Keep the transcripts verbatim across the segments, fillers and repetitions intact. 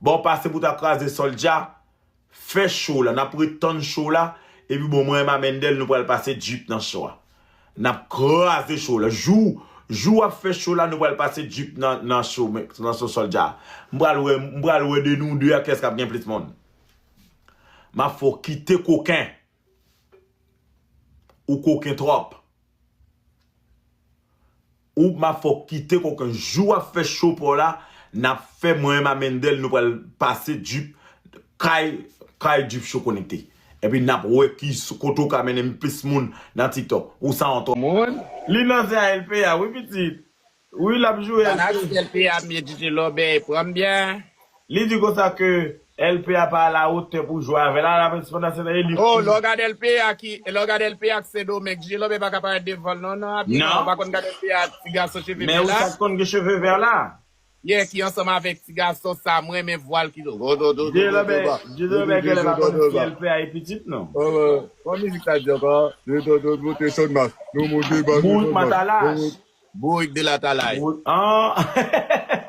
Ba w pase pou ta kraze Soulja, fè show la. N ap ret tann show la. Epi bon, mwen e Mamendel, nou pral pase drip nan show a. N ap kraze show la. Jou, jou w ap fè show la, nou pral pase drip nan, nan show, nan show Soulja. M pral wè, m pral wè de nou de a kiyès k ap gen plis moun. M ap fè w kite koken. Ou koken twòp. Ou m ap fè w kite koken. Jou w ap fè show pa w la, n ap fè mwen e Mamendel, nou pral pase drip kay, kay drip show konekte. Epi n ap wè ki s- kote w ka mennen plis moun nan TikTok. Ou sa yon twòp moun. Li nan zen a L P A, wi, pitit. Wi, l ap joure L P A. L P A, men D J Lòbèy, pran m byen. Li di konsa ke L P A pa alawotè pou jwe avè l, la, la, pandan se tan e li. Oh, lè w gade L P A ki, lè w gade L P A ki Sendomeng, D J Lòbèy pa ka parèt devan l, non, non, Abima, non. Ou pa konn gade L P A, ti gason cheve vè la? Men ou sa konn gen cheve vè la? Yeah, ki ansanm avèk ti gason sa, mwen renmen vwa l ki do, do, do, do, D J Lòbèy, D J Lòbèy genlè pa konn si L P A e pitit, non. Kòman mizik sa di ankò? Bout matalaj. Bourik de Latalay. Bourik, ah.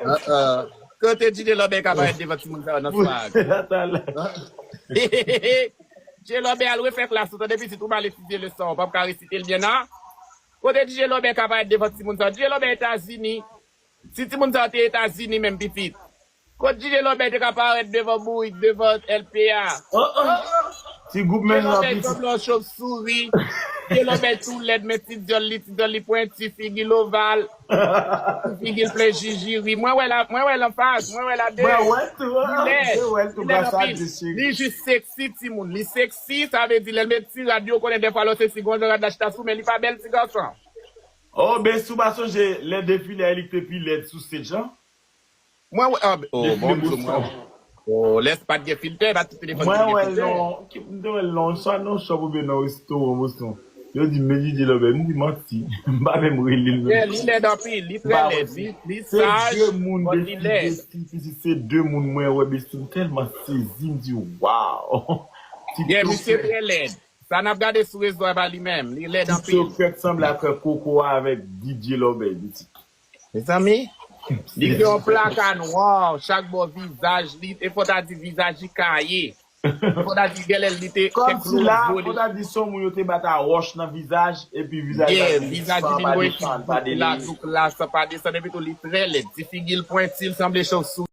Ah, ah. Kote D J Lòbèy ka parèt devan timoun sa yo nan swag? Bourik de Latalay. D J Lòbèy al refè klas ou, tande pitit, ou mal etidye leson, ou p ap ka resite l byen, non. Kote D J Lòbèy ka parèt devan timoun sa yo? D J Lòbèy Etazini. Si timoun sa yo te Etazini menm, pitit. Kot D J Lòbèy te ka parèt devan bourik, devan L P A? Oh, oh. Ti gwoup menm nan pitit. Lòbèy sanble yon chofsouri. D J Lòbèy tou lèd, men ti dyòl li, ti dyòl li pwenti, figi l oval. Figi l plen jijiri. Mwen wè la, mwen wè l anfas, mwen wè l a de. Mwen wè tou, ah, mwen wè l tou, li lèd anpil. Li jis seksi, timoun. Li seksi, sa vle di lè l met ti rad yo, konnen dèfwa lè w seksi, gon jan rad la chita sou, men li pa bèl ti gason. Oh, Besou pa sonje lè defile a, li te pi lèd sou stage lan? Mwen wè, ah, oh, bon, mwen wè. Oh, lè pa t gen filtè, pa t tout telefòn ki te gen filtè. Mwen wè l non, m te wè l non, swa nan shop oubyen nan restoran, Boston. Yo di, men D J Lòbèy, m di manti. M pa menm rele l menm. Yeah, li lèd anpil, li trè lèd, li, li saj, but li lèd. Se de moun, Besou, pitit, se de moun mwen wè, Besou, m tèlman sezi, m di, wow. Yeah, misye trè lèd. Sa n ap gade sou rezo a pa li menm, li lèd anpil. Ti sokèt sanble ak koko a avèk D J Lòbèy, pitit. Mezanmi, li gen yon plaka nwa, chak bò vizaj li, e fò ta di vizaj li kaye. E fò ta di genlè li te kèk lou zo li. Kòmsi la, fò ta di se yon moun yo te bat a wòch nan vizaj, epi vizaj la vin vin voye ti douk la, douk la, san pa desann, epi tou li trè lèd. Ti figi l pwenti, l sanble chofsouri.